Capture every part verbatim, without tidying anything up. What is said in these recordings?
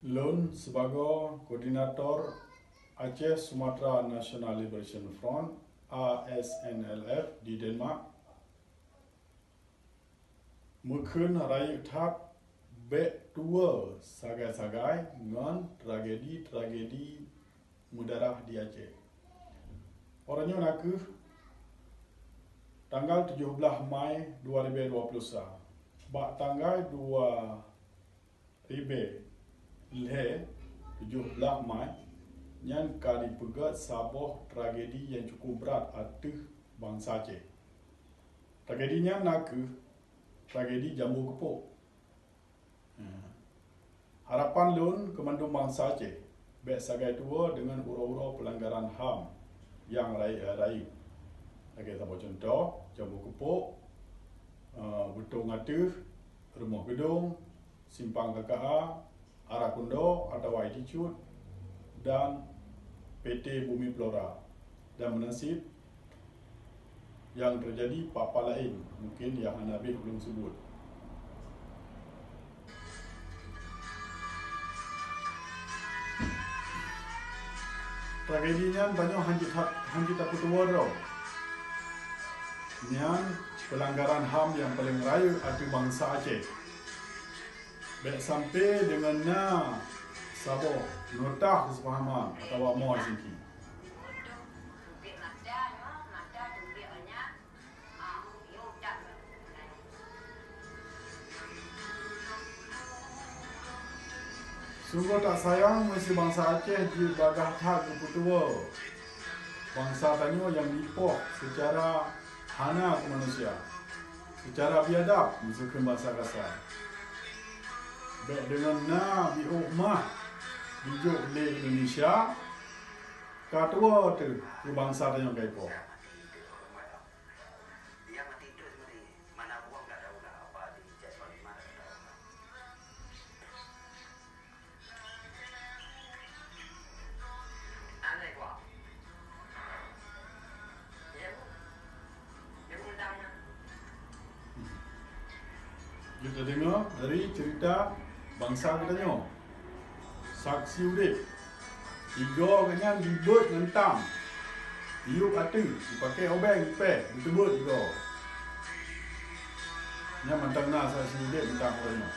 Lôn sibagoe Koordinator Aceh Sumatra National Liberation Front, A S N L F, di Denmark, meukheun rayeuk that bék tuwoe sagai-sagai ngon tragedi-tragedi meudarah di Aceh. Uroe nyoe na kheueh tanggai tujoh blaih Mai dua ribèe dua ploh sa. Bak tanggai dua ribèe lhèe, tujoh blaih Mai, nyan ka jipeugèt saboh tragedi nyang cukup brat ateueh bansa Aceh. Tragedi nyan na kheueh tragedi Jambo Keupok. Harapan lôn keu mandum bansa Aceh, bék sagai tuwoe deungon uroe-uroe peulanggaran HAM nyang rayeuk-rayeuk. Lagèe saboh cuntoh, Jambo Keupok, eh, Beutong Ateueh, Rumoh Geudong, Simpang K K A, Ara Kundo atawa Attitude, dan P T Bumi Flora. Dan meunan cit nyang teujadi pat-pat laén, mungken nyang hana abéh ulôn seubut. Tragedi nyan tanyoe hana jitap-, hana jitapeutuwoe droe. Nyan peulanggaran HAM nyang paleng rayeuk ateueh bansa Aceh. Bék sampoe deungon na saboh nota keuseupahaman atawa moe singki. Sunggoh that sayang meusé bansa Aceh jeuet bagaih that geupeutuwoe bansa tanyoe nyang jipoh seucara hana keumanusia, seucara biadab meusé kheun bansa kasa. Bék deungon na biôh mah jijok lé Indonesia ka tuwoe teuh keu bansa tanyoe ka jipoh. Geutanyoe dari cerita bansa geutanyoe. Saksi udép. Igoe geuh nyan jibeuet ngon tam. Iyup ateueh, jipakè obeng, jipèh, jiteubeut igoe. Nyan mantong na saksi udép ngon tam uroe nyoe.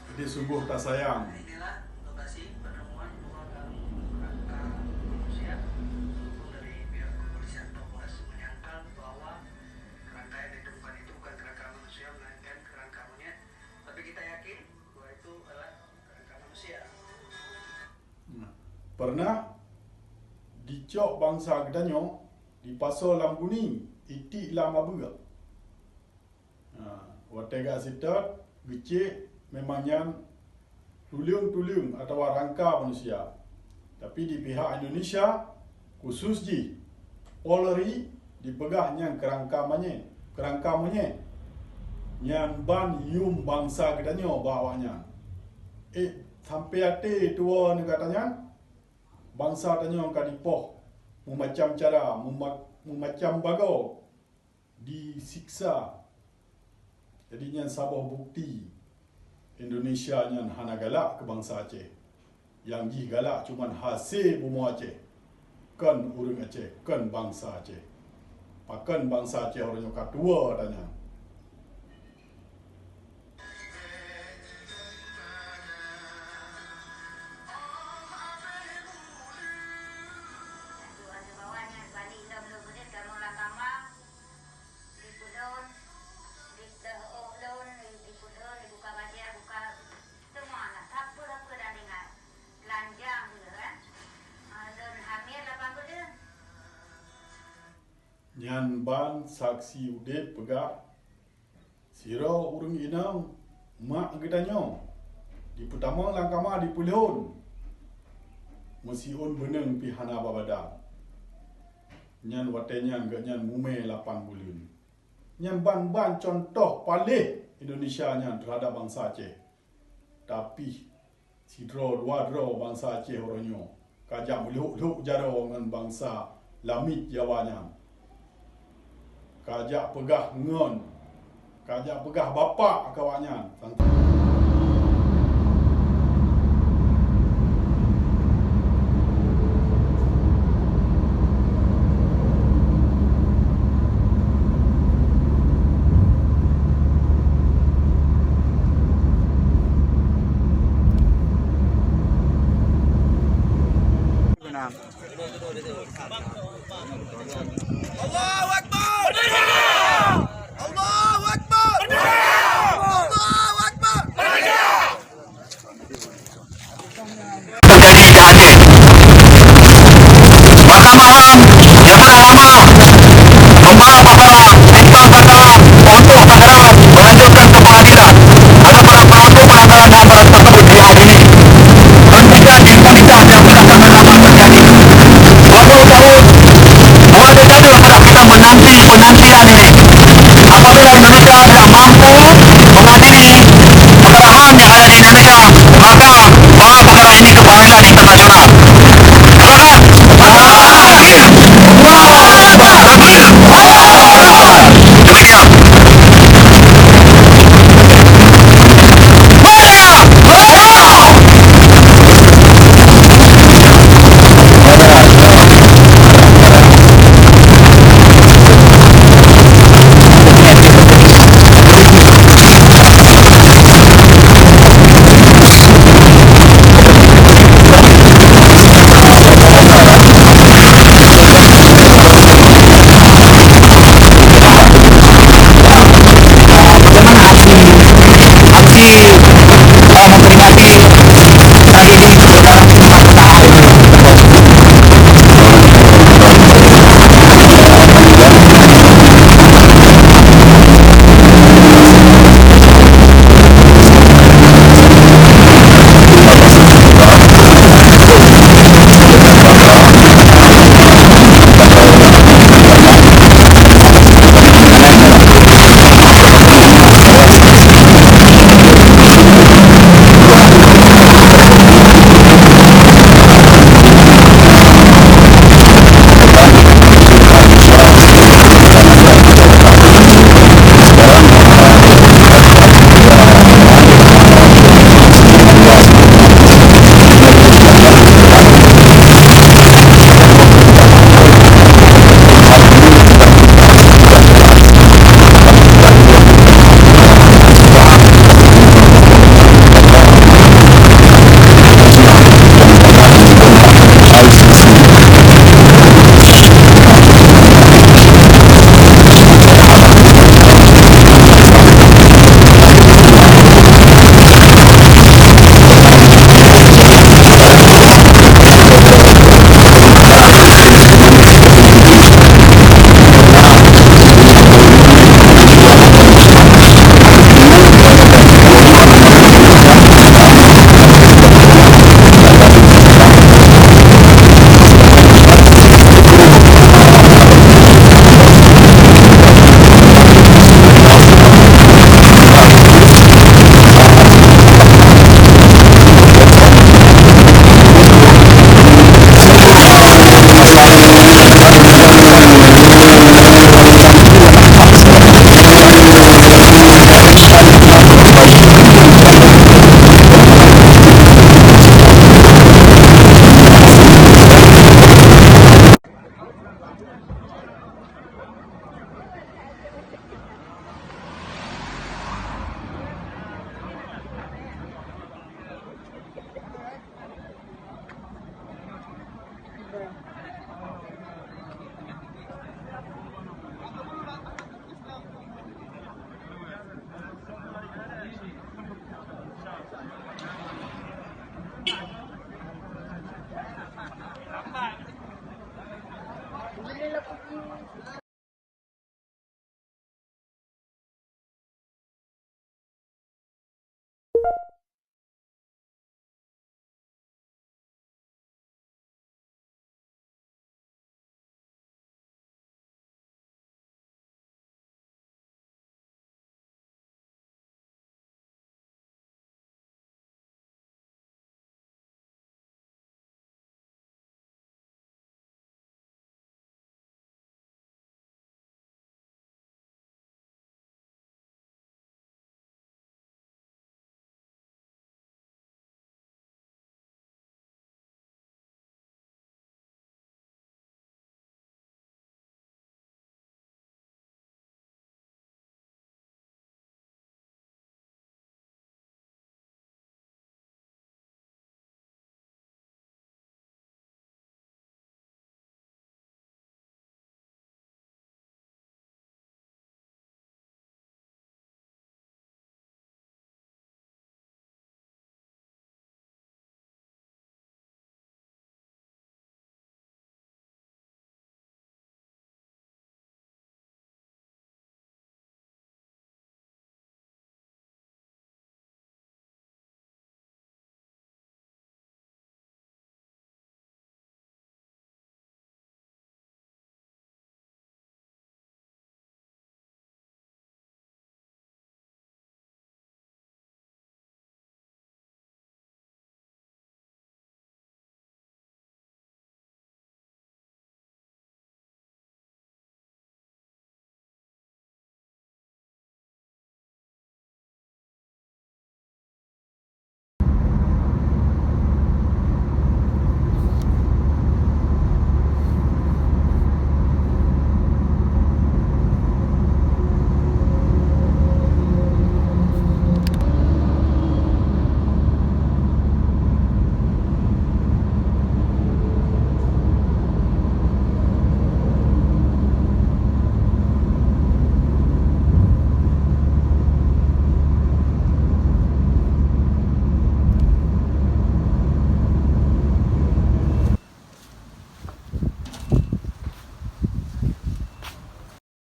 Jadi sunggoh that sayang. Inilah lokasi penemuan dua kalung kerangka manusia. Berhubung dari pihak kepolisian Toklas menyangkal bahwa kerangka yang ditemukan itu bukan kerangka manusia, melainkan kerangka monyet. Tapi kita yakin bahwa itu adalah kerangka manusia. Pernah dicok bansa geutanyoe, dipasoe lam guni, itiek lam abeue. Ha, watèe geuseutôt, geucék, memang nyan tuleueng-tuleueng atawa rangka manusia. Tapi di pihak Indonesia, khusus jih Polri, jipeugah nyan keurangka monyet, keurangka monyet. Nyan ban yuem bansa geutanyoe bak awaknyan. Eh, sampoe até tuwoe neugata nyan, bansa tanyoe ka jipoh meumacam cara, meuma-, meumacam bagoe. Disiksa. Jadi nyan saboh bukti Indonesia nyan hana galak keu bansa Aceh. Nyang jih galak cuman hasé bumoe Aceh, kon ureueng Aceh, kon bansa Aceh. Pakon bansa Aceh uroe nyoe ka tuwoe tanyan. Di peudon, di deuh ôk lôn, di peudon, dibuka bajèe, buka teuma na sapeue-sapeue dan ingat. Lanjang beuh, kan? Ah, lôn hamé lapan buleuen. Nyan ban saksi udép peugah, sidroe ureueng inong mak geutanyoe jipeutamong lam kama jipeulhon, meusiôn beuneueng pih hana babadan. Nyan watèe nyan geuhnyan mumè lapan buleuen. Nyan ban-ban cuntoh paléh Indonesia nyan teuhadap bansa Aceh. Tapi, sidroe dua droe bansa Aceh uroe nyoe ka jak meulhok-lhok jaroe ngon bansa lamiet Jawa nyan. Ka jak peugah ngon, Ka jak peugah bapak keu awaknyan. Allahu Akbar! Allahu Akbar! Allahu Akbar! Mahkamah Awam